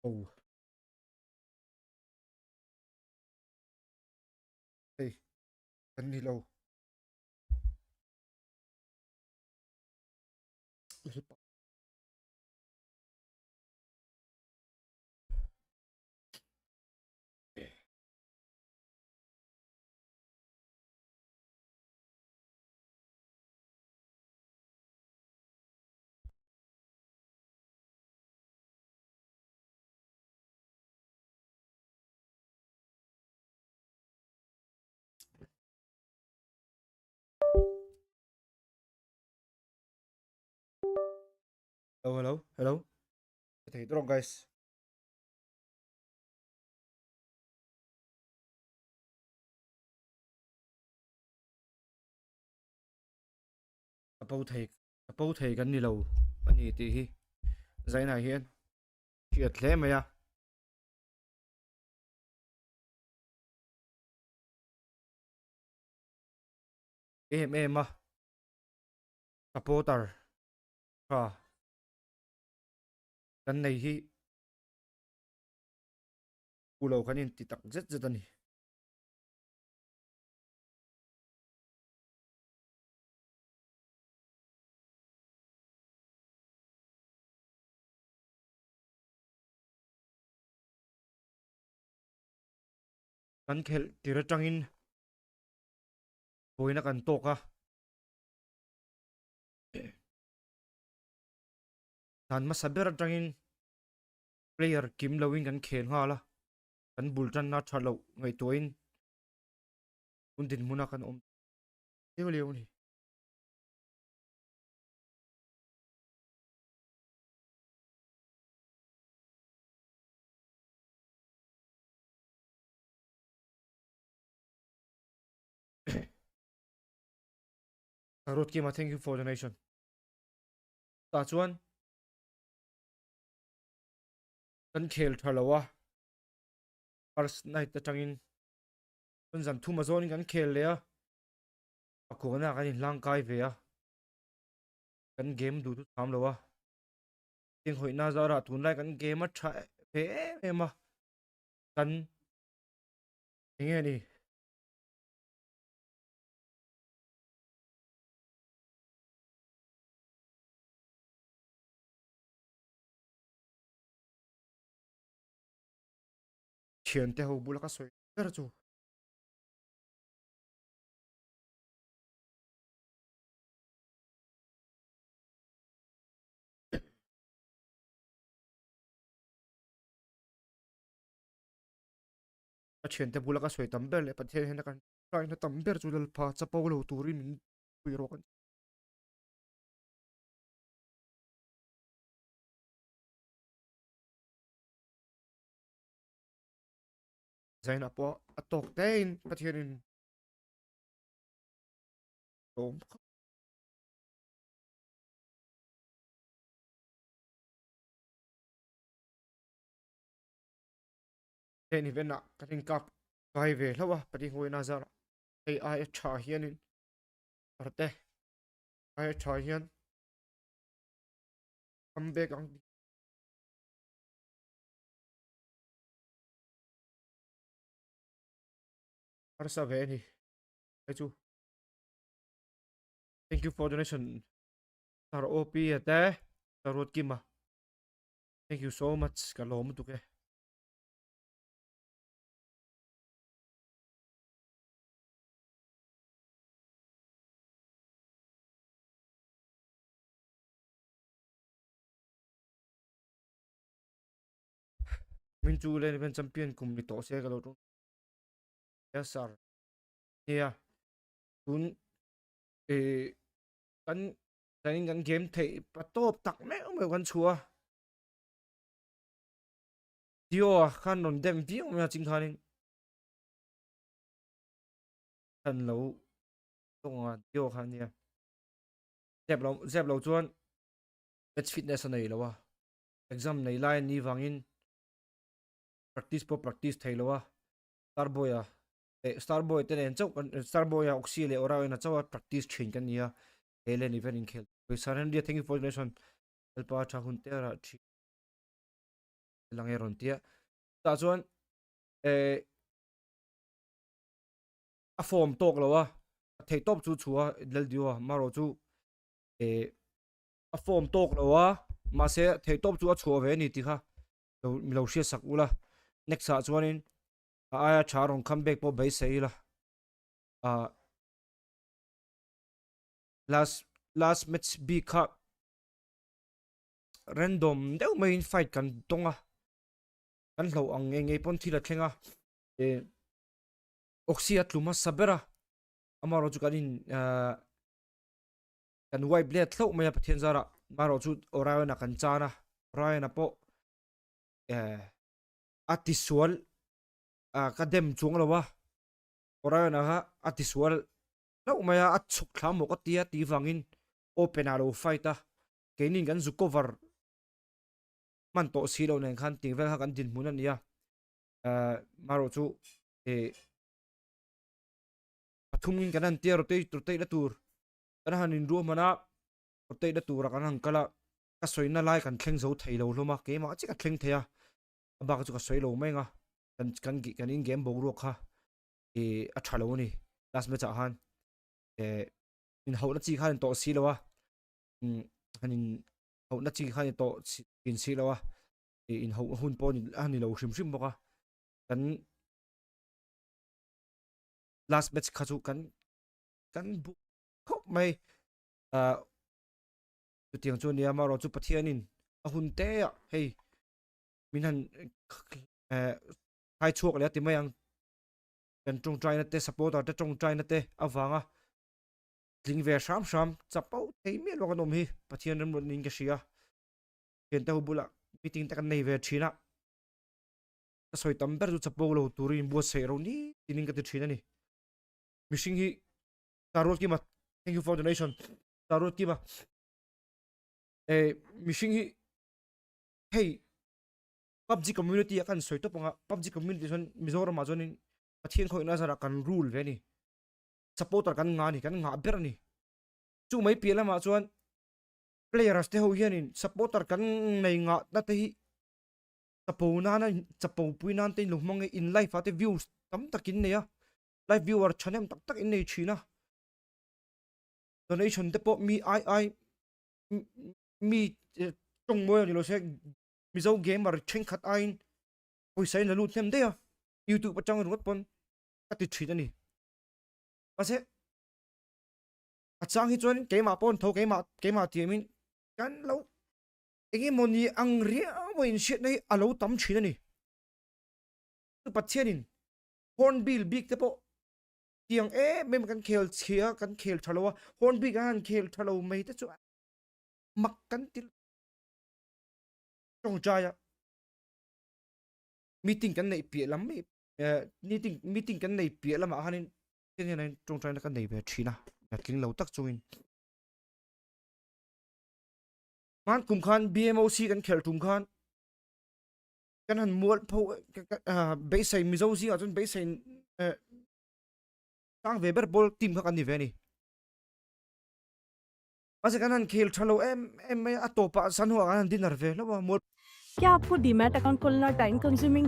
Oh. Hei, kan ni lo. Hello, hello, hello. Thei tawk guys. Ka po thei ka po thei kan ni lo a ni tih hi zainah hian hriat hle mai a. Em em a supporter tha kan nei hi u lo kan inti tak zet zet a ni. Kan khelh tir atangin buaina kan tawk a. Dan hmasa ber atangin player kim loin kan khel nghal a, kan bul tanna tha loh ngaihtuahin hun dinhmuna kan awm leu leu a ni. Ruat Kima thank you for donation. Tah chuan kan khel tha lo a first night atangin chuan zan thum a zawnin kan khel leh a a kuahna kan inhlang kai ve a kan game duh chu tham lo a tin hawihna zarah tunlai kan game a tha ve em em a kan enge ni Thiante ho bula ka sawi ber chu. Ka thiante bula ka sawi tam ber leh Pathian hian a kan hraina tam ber chu Lalpa chapo lo turin min pui rawk a ni. Zainah pawh a tawk tein Pathianin lawm khawp. Heng event ah kan inkap kai ve hlauh a Pathian huaina zarah hei aia tha hianin arte aia tha hian comeback ang harsa ve ani hei chu thank you for donation sir op ate sir Ruatkima thank you so much ka lawm lutuk e. Min chu len event champion kum ni tawh se ka lo tum. Yes sir. Nia. Tun e kan kan kan game thei pa tawp tak meuh meuh kan chhuah. Dio a khan rawn dem viau mai a ching khanin khan lo tawng a Dio khan nia. Zep lo zep lo chuan match fitness a nei lo a. Exam nei lai an nih vangin practice pawh practice thei lo a Starboy a eh Starboy te nen chauh kan Starboy a Oxy leh Aura ena chauh a practice thin kan ni a he len event inkhel Sir Henry thank you for donation Lalpa tha hun te rah thin. Lang e rawn tia. Tah chuan eh a form tawk lo a, a theih tawp chu chhu a Laldio a marawh chu eh a form tawk lo a mahse theih tawp chu a chhuah ve a ni tih kha lo mi lo hriat sak ula next ah chuanin a aia tha rawn come back pawh beisei ila ah last last match bik kha random deuh maiin fight kan tawng a kan hlauh ang ngei ngei pawn thil a thleng a eh oxy a tlu hmasa ber a amaherawh chu kan in ahh kan wipe let hlauh mai a Pathian zarah amaherawh chu Orion-a kan chan a Orion-a pawh eh a tisual ah ka dem chuang lo a Orion-a kha a tisual hlauh mai a a chhuk thla maw ka tia tih vangin open ah lo fight a keinin kan zu cover hman tawh si lo nen khan tih vel kha kan dinhmun a ni a eh marawh chu eh pathum in kan han tia rotate rotate na tur kan han inruahman a rotate na tura kan han kal a ka sawina lai kan thleng zo thei lo hlawm a keimah chiah ka thleng thei a a bak chu ka sawi lo mai ang a kan kan kan in game boruak kha eh a tha lo a ni last match ah khan eh inhauhna chi khan in tawh si lo a umm han in hauhna chi khan in tawh thin si lo a ih inhauh hun pawh a ni lo hrim hrim bawk a kan last match kha chu kan kan bu khawp mai ah chutiang chu a nia amaherawh chu Pathianin a hun te ah hei min han eh khai chhuak leh a ti mai ang kan tawngtaina te supporter te tawngtaina te avanga tling ve hram hram chap pauh thei miah lo kan awm hi Pathian remruat niin ka hria thiante ho bulah meeting te kan nei ve thin a ka sawi tam ber chu chapo lo turin inbuatsaih ro ni tinin ka ti thin a ni mihring hi Tarot Kima thank you for donation Tarot Kima eh mihring hi hei PUBG community a kan sawi tawp anga PUBG community chuan Mizoramah chuanin Pathian khawihna zarah kan rule ve a ni supporter kan ngah a ni kan ngah ber a ni chu mai piah lamah chuan players te ho hianin supporter kan nei ngah na te hi chapo nana chapo pui nan te in lo hmang e in live ah te views tam tak in nei a live viewer thahnem tak tak in nei thin a donation te pawh mi ai ai mi tawng mawi a ni lo se mizo gamer thenkhat aiin pawisa in la lut hnem daih a youtube atang ringawt pawn ka ti thin a ni mahse a chang hi chuan keimah pawh an tho keimah keimah tiamin kan lo eng emaw ni ang riau a inhriatna hi a lo tam thin a ni chu Pathianin hornbill bik te pawh tiang em em kan khel chhia kan khel tha lo a hornbill kan han khel tha lo mai te chu mak kan ti tawngtai a meeting kan neih piah lam mai eh meeting meeting kan nei piah lamah khanin heng hian in tawngtaina kan nei ve thin a a tling lo tak chungin hman kum khan BMOC kan khelh tum khan kan han mual pho beisei Mizo zingah chuan beisei eh tang ve ber ball team kha kan ni ve a ni mahse kan han khel tha lo em em mai a a tawpah sanhua kan han dinner ve hlauh a mual क्या आपको demat account खोलना time consuming.